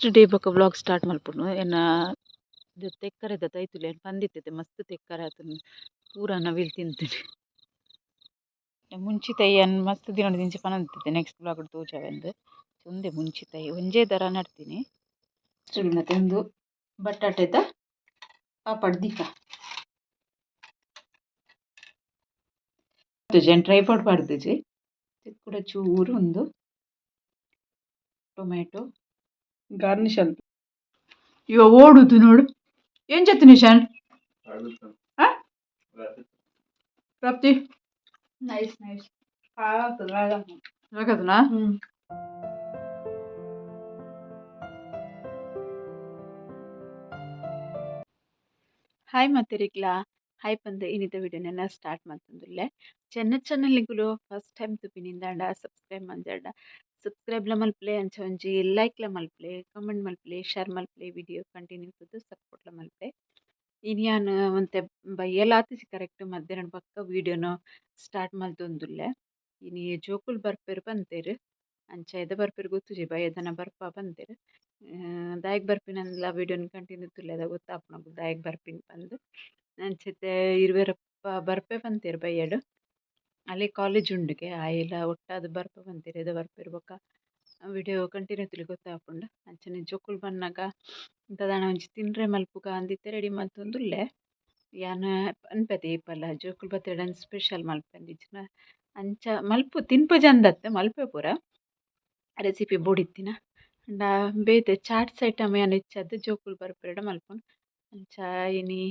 Next day ಬೊಕ vlog start ಮಲ್ಪುನು. ಎನ್ನ ತೆಕ್ಕರೆದ ತೈತುಲೆ ಪಂದಿತ್ತೆ ಮಸ್ತ್ ತೆಕ್ಕರೆ ಆತುಂಡು ಪೂರ ನವಿಲ್ ತಿಂತುಂಡು. ಮುಂಚಿತೈ ಯಾನ್ ಮಸ್ತ್ ದಿನೊಡು ಪನೊಂದಿತ್ತೆ ನೆಕ್ಸ್ಟ್ ವ್ಲಾಗ್ ತೋಜಾವೆಂದ್. ಉಂದೆ ಮುಂಚಿತೈ ಒಂಜೇ ದರ ನಡ್ತಿನಿ. ಉಂದು ಬಟಾಟೆದ ಪಾಪಡ್ ದೀಕ. ಟ್ರೈಪಾಡ್ ಪಾಡ್ದಿಜಿ ಕುಡ ಚೂರು ಉಂದು ಟೊಮೆಟೊ. ಗಾರ್ನಿಷ್ ಅಲ್ಪ. ಇವ ಓಡುದು ನೋಡು. ಎಂಚತ್ತು ನಿಶಾನ್? ಆ? ಪ್ರಾಪ್ತಿ. Nice nice. ಆಗದನಾ? ಹಾಯ್ ಮಾತೆರಿಗ್ಲಾ ಹಾಯ್ ಪಂದ್ ಇನ್ನಿತ ವಿಡಿಯೋನೆಲ್ಲ ಸ್ಟಾರ್ಟ್ ಮಲ್ತೊಂದುಲ್ಲೆ. ಚೆನ್ನ ಚಾನಲ್ಗುಲು ಫಸ್ಟ್ ಟೈಮ್ ತೂಪಿನಿಂದಾಂಡ ಸಬ್ಸ್ಕ್ರೈಬ್ ಮಂಜಾಂಡ ಸಬ್ಸ್ಕ್ರೈಬ್ಲ ಮಲ್ಪುಲೆ, ಅಂಚ ಒಂಜಿ ಲೈಕ್ಲ ಮಲ್ಪುಲೆ, ಕಮೆಂಟ್ ಮಲ್ಪುಲೆ, ಶೇರ್ ಮಲ್ಪುಲೆ, ವಿಡಿಯೋ ಕಂಟಿನ್ಯೂ ತೂದು ಸಪೋರ್ಟ್ಲ ಮಲ್ಪುಲೆ. ಇನಿ ಯಾನ್ ಒಂತೆ ಬಯ್ಯಲಾತಿಜಿ, ಕರೆಕ್ಟ್ ಮಧ್ಯಾಹ್ನ ಬೊಕ್ಕ ವಿಡಿಯೋನು ಸ್ಟಾರ್ಟ್ ಮಲ್ತೊಂದುಲ್ಲೆ. ಇನಿ ಜೋಕುಲು ಬರ್ಪೆರ್ ಪಂತೆರ್, ಅಂಚ ಎದ ಬರ್ಪೆರ್ ಗೊತ್ತುಜಿ, ಬಯ್ಯದನ ಬರ್ಪ ಪಂತೆರ್. ದಾಯೆಗ್ ಬರ್ಪಿನಂದ್ಲ ವಿಡಿಯೋನ್ ಕಂಟಿನ್ಯೂ ತೂಲೆ, ಅದ ಗೊತ್ತಾಪುಂಡು ದಾಯೆಗ್ ಬರ್ಪಿನ ಪಂದ್. ಅಂಚತೆ ಇರ್ವೆರಪ್ಪ ಬರ್ಪೆ ಪಂತೆರ್ ಬಯ್ಯಡ್. ಅಲ್ಲೇ ಕಾಲೇಜ್ ಉಂಡುಗೆ ಆಯೆಲ ಒಟ್ಟಾದ್ ಬರ್ಪ ಪಂತೆರ್. ಎದ ಬರ್ಪೆರ್ ಬೊಕ್ಕ ವಿಡಿಯೋ ಕಂಟಿನ್ಯೂ ತೂಲೆ, ಗೊತ್ತಾಪುಂಡು. ಅಂಚನೆ ಜೋಕುಲು ಬನ್ನಗ ದಾದಾನ ಒಂಜಿ ತಿನ್ರೆ ಮಲ್ಪುಗ ಅಂದಿತ್ತೆ ರೆಡಿ ಮಲ್ತೊಂದುಲ್ಲೆ. ಯಾನ್ ಪನ್ಪೆತೆ ಏಪಲ ಜೋಕುಲು ಬತ್ತೆರ್ಡ ಸ್ಪೆಷಲ್ ಮಲ್ಪೆಂದ್. ಇಜ್ಜಿಂಡ ಅಂಚ ಮಲ್ಪು ತಿನ್ಪುಜ ಅಂದತ್ತೆ, ಮಲ್ಪೆ ಪೂರ ರೆಸಿಪಿ ಬೋಡಿತ್ತಿನ. ಆಂಡ ಬೇತೆ ಚಾಟ್ಸ್ ಐಟಮ್ ಯಾನ್ ಹೆಚ್ಚಾದ್ ಜೋಕುಲು ಬರ್ಪೆರ್ಡ ಮಲ್ಪುನು. ಅಂಚ ಇನಿ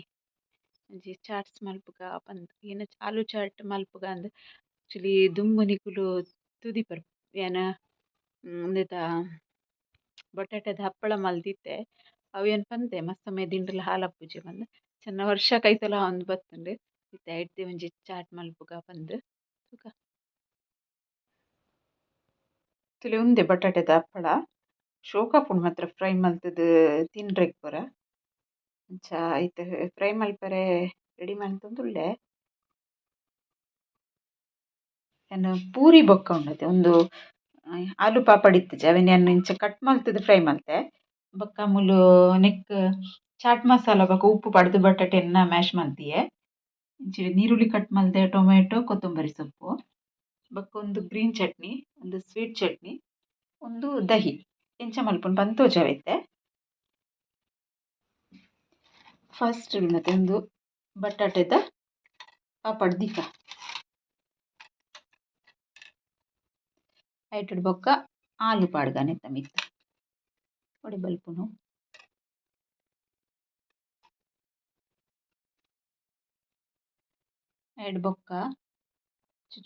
ಒಂಜಿ ಚಾಟ್ಸ್ ಮಲ್ಪುಗ ಪಂದ್, ಏನ ಆಲೂ ಚಾಟ್ ಮಲ್ಪುಗ ಅಂದ್. ಆಕ್ಚುಲಿ ದುಂಬು ನಿಕುಲು ತೂದಿಪರ್, ಯಾನ್ ಉಂದೆತ ಬಟಾಟೆದ ಹಪ್ಪಳ ಮಲ್ದಿತ್ತೆ. ಅವು ಯಾನ್ ಪಂತೆ ಮಸ್ತ್ ಸಮಯ ದಿಂಡಲ ಹಾಲಾಪುಜಿ ಪಂದ್. ಚೆನ್ನ ವರ್ಷ ಕೈತಲ್ ಆವೊಂದು ಬತ್ತುಂಡು. ಇತ್ತೆ ಐಡ್ದೆ ಒಂಜಿ ಚಾಟ್ ಮಲ್ಪುಗ ಪಂದ್. ತೂಕ ತೂಲೆ ಉಂದೆ ಬಟಾಟೆದ ಹಪ್ಪಳ ಶೋಕಾಪುಂಡು ಮಾತ್ರ ಫ್ರೈ ಮಲ್ತುದು ತಿನ್ರೆಗ್ ಪೂರ. ಅಂಚ ಇತ್ತೆ ಫ್ರೈ ಮಲ್ಪರೆ ರೆಡಿ ಮಲ್ತೊಂದುಲ್ಲೆ. ಯಾನ್ ಪೂರಿ ಬೊಕ್ಕ ಉಂಡತೆ ಉಂದು ಆಲೂ ಪಾಪಡ್ ಇತ್ತಿಜಿ, ಅವೆನ್ ಯಾನ್ ಇಂಚ ಕಟ್ ಮಲ್ತುದು ಫ್ರೈ ಮಲ್ತೆ. ಬೊಕ್ಕ ಮೂಲು ನೆಕ್ಕ್ ಚಾಟ್ ಮಸಾಲ ಬೊಕ್ಕ ಉಪ್ಪು ಪಾಡ್ದು ಬಟಾಟೆನ್ ಮ್ಯಾಶ್ ಮಲ್ತಿಯೆ. ಇಂಚ ನೀರುಳ್ಳಿ ಕಟ್ ಮಲ್ತೆ, ಟೊಮೆಟೊ, ಕೊತ್ತಂಬರಿ ಸೊಪ್ಪು, ಬೊಕ್ಕ ಒಂದು ಗ್ರೀನ್ ಚಟ್ನಿ, ಒಂದು ಸ್ವೀಟ್ ಚಟ್ನಿ, ಒಂದು ದಹಿ. ಎಂಚ ಮಲ್ಪುನು ಪಂದ್ ತೋಜಾವೆ ಇತ್ತೆ. ಫಸ್ಟ್ ಉಂದು ಬಟಾಟೆದ ಪಾಪಡ್ ದೀಕ. ಐಟುಡು ಬೊಕ್ಕ ಆಲೂ ಪಾಡ್ಗ ನೆತ್ತ ಮಿತ್ತ್ ಒಡೆ ಬಲ್ಪುನು. ಐಡ್ ಬೊಕ್ಕ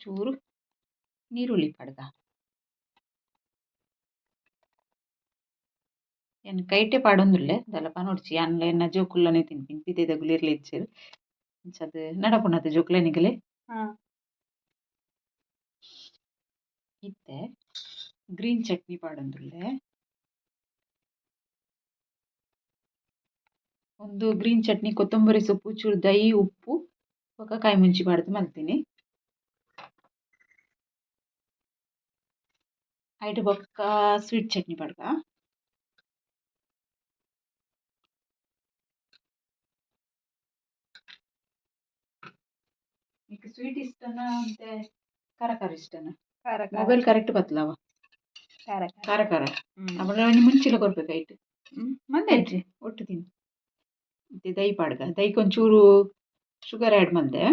ಚೂರು ನೀರುಳ್ಳಿ ಪಾಡ್ಗ. ಯಾನ್ ಕೈಟೆ ಪಾಡೊಂದುಲ್ಲೆ, ದಾಲ ಪನೊಡ್ಚಿ. ಯಾನ್ಲ ಎನ್ನ ಜೋಕುಲ್ಲನೆ ತಿನ್ಪಿನಿ, ಪಿದಯ್ದಗುಲು ಏರ್ಲ ಇಜ್ಜೆರ್. ಅಂಚಾದ್ ನಡಪುಂಡತೆ ಜೋಕುಲೆ ನಿಕಲೆ? ಇತ್ತೆ ಗ್ರೀನ್ ಚಟ್ನಿ ಪಾಡೊಂದುಲ್ಲೆ. ಉಂದು ಗ್ರೀನ್ ಚಟ್ನಿ ಕೊತ್ತಂಬರಿ ಸೊಪ್ಪು, ಚೂರು ದಯಿ, ಉಪ್ಪು ಬೊಕ್ಕ ಕಾಯಿ ಮುಂಚಿ ಪಾಡ್ದ್ ಮಲ್ತಿನಿ. ಐಟ್ ಬೊಕ್ಕ ಸ್ವೀಟ್ ಚಟ್ನಿ ಪಾಡ್ಗ. ನಿಕ್ ಸ್ವೀಟ್ ಇಷ್ಟನಾ ಒಂತೆ ಖಾರ ಖಾರ ಇಷ್ಟನಾ? ಖಾರ. ಮೊಬೈಲ್ ಕರೆಕ್ಟ್ ಬತ್ತಲವ? ಖಾರ. ಖಾರ ಖಾರ. ಅಪಗ ಒಂಜಿ ಮುಂಚಿಲ ಕೊರ್ಪೆಕ ಐಟ್. ಮಂದೆ ಇಜ್ಜಿ. ಒಟ್ಟು ತಿನ್. ಇತ್ತೆ ದಯಿ ಪಾಡ್ಗ. ದಯಿಕ್ ಒಂಚೂರು ಶುಗರ್ ಆ್ಯಡ್ ಮಲ್ದೆ.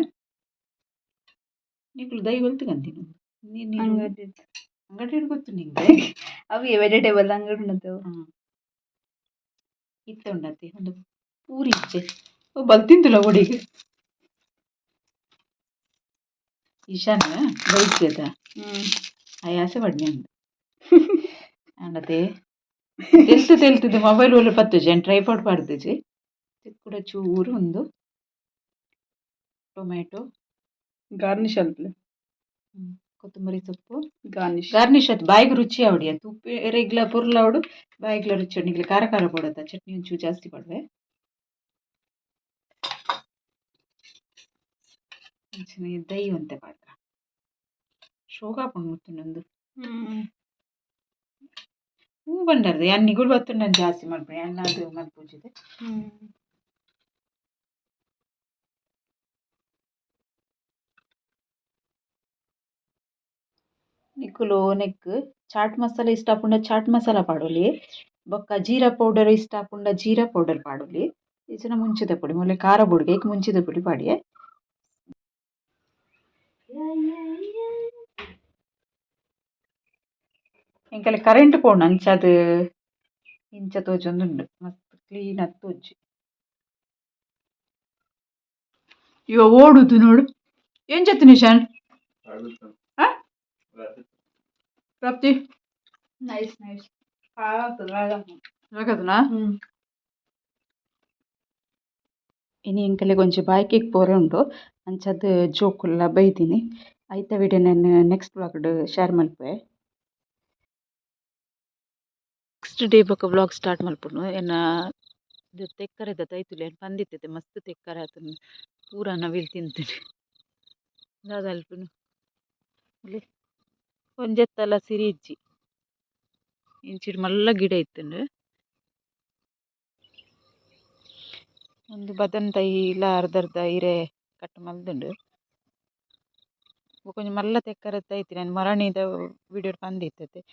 ನಿಕುಲು ದಯಿ ಒಲ್ತು ಕಂತಿನ? ಅಂಗಡಿ. ಅಂಗಡಿ ಗೊತ್ತು ನಿಂಗೆ? ಅವು ವೆಜಿಟೇಬಲ್ ಅಂಗಡಿ ಉಂಡತೆ. ಇತ್ತೆ ಉಂಡತೆ ಒಂದು ಪೂರಿ ಇಚ್ಚೆ. ಬಲ್ತಿಂದುಲ ಒಡಿಗ್ ಈಶಾನ್ ಬೈದ್ಯದ ಆಯಾಸ ಪಡ್ನೆ ಉಂಡು ಅಂಡತೆ. ತೆಲ್ತು ತೆಲ್ತುದು ಮೊಬೈಲ್ ಒಲು ಪತ್ತುಜಿ, ಯಾನ್ ಟ್ರೈಪಾಡ್ ಪಾಡ್ದಿಜಿ. ಕುಡ ಚೂರು ಉಂದು ಟೊಮೆಟೊ. ಗಾರ್ನಿಷ್ ಅಲ್ಪಲೆ. ಕೊತ್ತಂಬರಿ ಸೊಪ್ಪು. ಗಾರ್ನಿಷ್. ಗಾರ್ನಿಷ್ ಆತ್, ಬಾಯಿಗ್ ರುಚಿ ಆವಡಿ. ತೂಪೆರೆಗ್ಲ ಪೊರ್ಲಾವಡು, ಬಾಯಿಗ್ಲ ರುಚಿ ಆವಡ್. ನಿಕ್ಲೆ ಖಾರ ಖಾರ ಬೋಡತ್ತ, ಚಟ್ನಿ ಒಂಚೂರು ಜಾಸ್ತಿ ಪಾಡುವೆ. ಅಂಚನೆ ದಯಿ ಒಂತೆ ಪಾಡ್ಗ. ಶೋಕಾಪುಂಡು ಮುತ್ತುಂಡು. ಹೂ ಬಂಡರ್ದ ಯಾನ್ ನಿಗುಲ್ ಬತ್ತುಂಡ ಜಾಸ್ತಿ ಮಲ್ಪುನೆ ಯಾನ್ ಅದು ಮಲ್ಪುಜಿದೆ. ನಿಕುಲು ನೆಕ್ಕ್ ಚಾಟ್ ಮಸಾಲೆ ಇಷ್ಟ ಆಪುಂಡ ಚಾಟ್ ಮಸಾಲ ಪಾಡೊಲಿ, ಬೊಕ್ಕ ಜೀರಾ ಪೌಡರ್ ಇಷ್ಟ ಆಪುಂಡ ಜೀರಾ ಪೌಡರ್ ಪಾಡೊಲಿ, ಇಜ್ಜಿಂಡ ಮುಂಚಿದ ಪೊಡಿ ಮೂಲೆ ಖಾರ ಬೊಡ್ಗೆ ಐಕ್ ಮುಂಚಿದ ಪೊಡಿ ಪಾಡಿಯೆ. ಎಂಕಲೆ ಕರೆಂಟ್ ಪೋಂಡು, ಅಂಚಾದ್ ಇಂಚ ತೋಜೊಂದುಂಡು, ಮಸ್ತ್ ಕ್ಲೀನ್ ಆದ್ ತೋಜಿ. ಇವ ಓಡುದು ನೋಡು. ಎಂಚತ್ತು ನಿಶಾನ್? ಆ? ಪ್ರಾಪ್ತಿ. ನೈಸ್ ನೈಸ್, ಖಾರ ಆಗ್ತದೆ. ಆಗದನಾ? ಇನಿ ಎಂಕಲೆಗ್ ಒಂಜಿ ಬಾಯ್ಕೆಗ್ ಪೋರೆ ಉಂಡು, ಅಂಚಾದ್ ಜೋಕುಲ್ಲ ಬೈದಿನಿ. ಐತ ವಿಡಿಯೋ ನಾನು ನೆಕ್ಸ್ಟ್ ವ್ಲಾಗ್ಡ್ ಶೇರ್ ಮಲ್ಪುವೆ. ನೆಕ್ಸ್ಟ್ ಡೇ ಬೊಕ ವ್ಲಾಗ್ ಸ್ಟಾರ್ಟ್ ಮಲ್ಪುನು. ಎನ್ನ ತೆಕ್ಕರೆದ ತೈತುಲೆ ಪಂದಿತ್ತೆ, ಮಸ್ತ್ ತೆಕ್ಕರೆ ಆತುಂಡು, ಪೂರ ನವಿಲ್ ತಿಂತುಂಡು. ದಾದ ಅಲ್ಪುನು ಒಂಜೆತ್ತಲ ಸಿರಿ ಇಜ್ಜಿ. ಇಂಚಿಡ್ ಮಲ್ಲ ಗಿಡ ಇತ್ತುಂಡು. ಒಂದು ಬದನ್ ತೈಲ ಅರ್ಧ ಅರ್ಧ ಇರೆ ಕಟ್ ಮಲ್ದುಂಡು. ಬೊಕ ಒಂಜಿ ಮಲ್ಲ ತೆಕ್ಕರೆ ತೈತಿನಿ ಯಾನ್ ಮರಣಿದ ವಿಡಿಯೋಡ್ ಪಂದಿತ್ತೆ,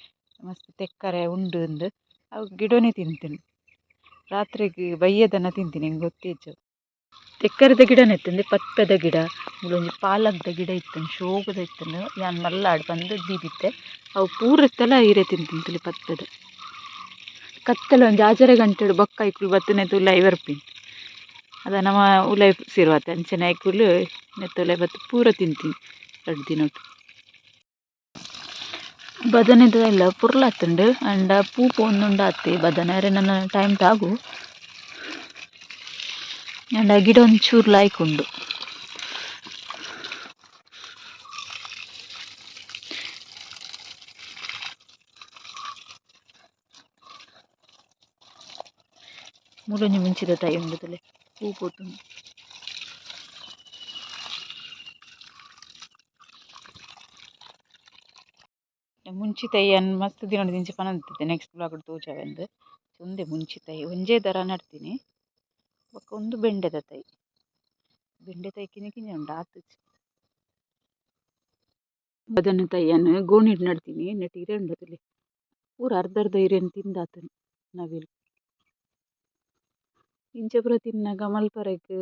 ಮಸ್ತ್ ತೆಕ್ಕರೆ ಉಂಡು ಇಂದ್. ಅವು ಗಿಡೊನೆ ತಿಂತುಂಡು. ರಾತ್ರೆಗ್ ಬಯ್ಯದನ ತಿಂತೀನಿ, ಎಂಕ್ ಗೊತ್ತಿಜ್ಜಿ. ತೆಕ್ಕರೆದ ಗಿಡನೆ ಇತ್ತುಂಡು, ಪತ್ಪೆದ ಗಿಡ, ಮೂಲೊಂಜಿ ಪಾಲಕ್ದ ಗಿಡ ಇತ್ತುಂಡು, ಶೋಕುದ ಇತ್ತುಂಡು. ಯಾನ್ ಮಲ್ಲಾಡ್ ಪಂದ್ ದೀದಿತ್ತೆ. ಅವು ಪೂರ ಇತ್ತಲ ಇರೆ ತಿಂತುಂಡು. ಪತ್ಪೆದ ಕತ್ತಲೆ ಒಂಜಿ ಆಜರೆ ಗಂಟೆಡ್ ಬೊಕ್ಕ ಐಕುಲು ಬತ್ತನೆ ಉಲಾಯಿ ಬರ್ಪಿನಿ. ಅದ ನಮ್ಮ ಉಲಾಯಿ ಸೇರುವಾತೆ. ಅಂಚನೆ ಐಕುಲು ನೆತ್ತ ಉಲಾಯಿ ಬತ್ತ್ ಪೂರ ತಿಂತೀನಿ ರಡ್ಡ್ ದಿನೊಟು. ಬದನೆದ ಇಲ್ಲ ಪೊರ್ಲಾತುಂಡು, ಆಂಡ ಪೂ ಪೋವೊಂದುಂಡಾತೆ. ಬದನೆ ಅರೆ ನನ ಟೈಮ್ ತಾಗು. ಆಂಡ ಗಿಡ ಒಂಚೂರು ಲಾಯ್ಕ್ ಉಂಡು. ಮೂಲೊಂಜಿ ಮುಂಚಿದ ತೈ ಉಂಡು ತೂಲೆ, ಪೂ ಪೋತುಂಡು. ಮುಂಚಿ ತೈ ಯಾನ್ ಮಸ್ತ್ ದಿನೊಡು ಪನೊಂದಿತ್ತೆ, ನೆಕ್ಸ್ಟ್ ವ್ಲಾಗ್ ತೋಜಾವೆಂದ್. ಉಂದೆ ಮುಂಚಿ ತೈ ಒಂಜೇ ದರ ನಡ್ತಿನಿ. ಬೊಕ್ಕ ಉಂದು ಬೆಂಡೆದ ತೈ. ಬೆಂಡೆ ತೈ ಕಿನ್ನಿ ಕಿನ್ನಿ ಉಂಡು, ಆತುಜಿ. ಬದನೆ ತೈಯನ್ ಗೋಣಿಡ್ ನಡ್ತಿನಿ. ನೆಟ್ ಇರೆ ಉಂಡು ತೂಲೆ, ಪೂರ ಅರ್ಧ ಅರ್ಧ ಇರೆನ್ ತಿಂದಾತುಂಡು ನವಿಲ್. ಇಂಚ ಪೂರ ತಿನ್ನಗ ಮಲ್ಪರೆಗ್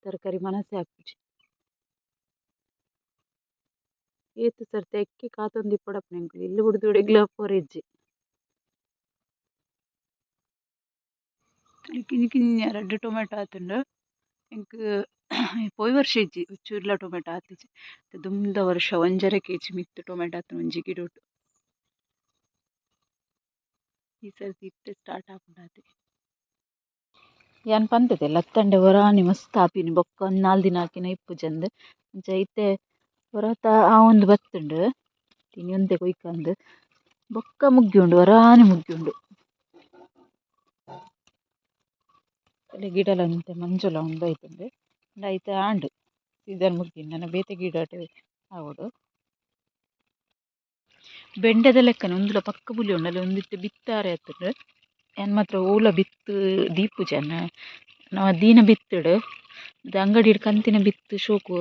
ತರಕಾರಿ ಮನಸ್ಸೇ ಆಪುಜಿ. ಏತ್ ಸರ್ತಿ ಎಕ್ಕೆ ಕಾತೊಂದಿಪ್ಪೊಡಪ್ಪುನ ಎಂಕುಲು, ಇಲ್ಲ್ ಬುಡ್ದು ಒಡೆಗ್ಲಾ ಪೋರೆ ಇಜ್ಜಿ. ಕಿನ್ನಿ ಕಿನ್ನಿ ರಡ್ಡ್ ಟೊಮೆಟೊ ಆತುಂಡು. ಎಂಕ್ ಪೋಯಿ ವರ್ಷ ಇಜ್ಜಿ, ಚೂರ್ಲ ಟೊಮೆಟೊ ಆತಿಜಿ. ದುಂಬುದ ವರ್ಷ ಒಂಜರೆ ಕೆಜಿ ಮಿತ್ತ್ ಟೊಮೆಟೊ ಆತುಂಡು ಒಂಜಿ ಗಿಡೊಟು. ಈ ಸರ್ತಿ ಇತ್ತೆ ಸ್ಟಾರ್ಟ್ ಆಪುಂಡಾತೆ. ಯಾನ್ ಪಂತುದೆ ಲತ್ತಂಡೆ ಒರಾನೆ ಮಸ್ತ್ ಆಪಿನಿ, ಬೊಕ್ಕ ಒಂಜಿ ನಾಲ್ ದಿನ ಆಕಿನ ಇಪ್ಪುಜಂದ್. ಅಂಚ ಇತ್ತೆ ಒರತ ಆವೊಂದು ಬತ್ತುಂಡು, ಇನಿ ಒಂತೆ ಕೊಯ್ಕಂದು ಬೊಕ್ಕ ಮುಗ್ಯುಂಡು, ಒರಾನೆ ಮುಗ್ಯುಂಡು. ಗಿಡಲ ಒಂತೆ ಮಂಜೊಲ ಉಂದು ಬೈದುಂಡು. ಉಂದು ಐತ ಆಂಡ್, ಸೀಸನ್ ಮುಗ್ದಿಂಡ್, ನನ ಬೇತೆ ಗಿಡಟ್ ಆವೊಡು. ಬೆಂಡೆದ ಲೆಕ್ಕನೆ ಉಂದುಲ ಪಕ್ಕ ಬುಲಿ ಉಂಡು. ಅಲ್ಲಿ ಒಂದಿತ್ತೆ ಬಿತ್ತಾರೆ ಆತುಂಡು. ಯಾನ್ ಮಾತ್ರ ಓಲ ಬಿತ್ತು ದೀಪುಜನ. ನಮ ದೀನ ಬಿತ್ತುಡು ಅಂಗಡಿಡ್ ಕಂತಿನ ಬಿತ್ತು ಶೋಕು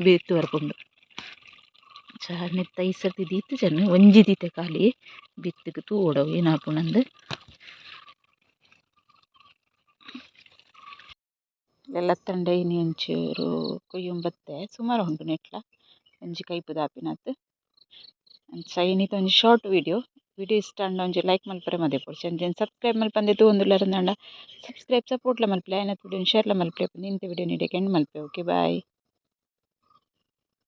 ಬಿತ್ತು ಬರ್ಪುಂಡು. ನೆತ್ತ ಈ ಸರ್ತಿ ದೀತುಜನ, ಒಂಜಿ ದೀತೆ ಖಾಲಿ ಬಿತ್ತುಗ್ ತೂವೊಡು ಅವು ಏನಾಪುಂಡಂದ್. ಲತ್ತಂಡೆ ಇನಿ ಒಂಚೂರು ಕೊಯ್ಯೊಂದು ಬತ್ತೆ, ಸುಮಾರು ಉಂಡು ನೆಟ್ಲ, ಒಂಜಿ ಕೈಪುದ ಆಪಿನಾತ್. ಅಂಚ ಇನಿತ ಒಂಜಿ ಶಾರ್ಟ್ ವಿಡಿಯೋ. ವಿಡಿಯೋ ಇಷ್ಟ ಆಂಡ ಒಂಜಿ ಲೈಕ್ ಮಲ್ಪರೆ ಮದಪೊಡ್ಚಿ. ಅಂಚನೆ ಸಬ್ಸ್ಕ್ರೈಬ್ ಮಲ್ಪಂದೆ ತೂವೊಂದುಲ್ಲೆರ್ ಆಂಡ ಸಬ್ಸ್ಕ್ರೈಬ್ ಸಪೋರ್ಟ್ಲ ಮಲ್ಪುಲೆ. ಆಯಿನಾತ್ ವಿಡಿಯೋನ್ ಶೇರ್ಲ ಮಲ್ಪುಲೆ. ಇಂತ ವಿಡಿಯೋ ಇಡೆಗ್ ಎಂಡ್ ಮಲ್ಪುವೆ. Okay bye.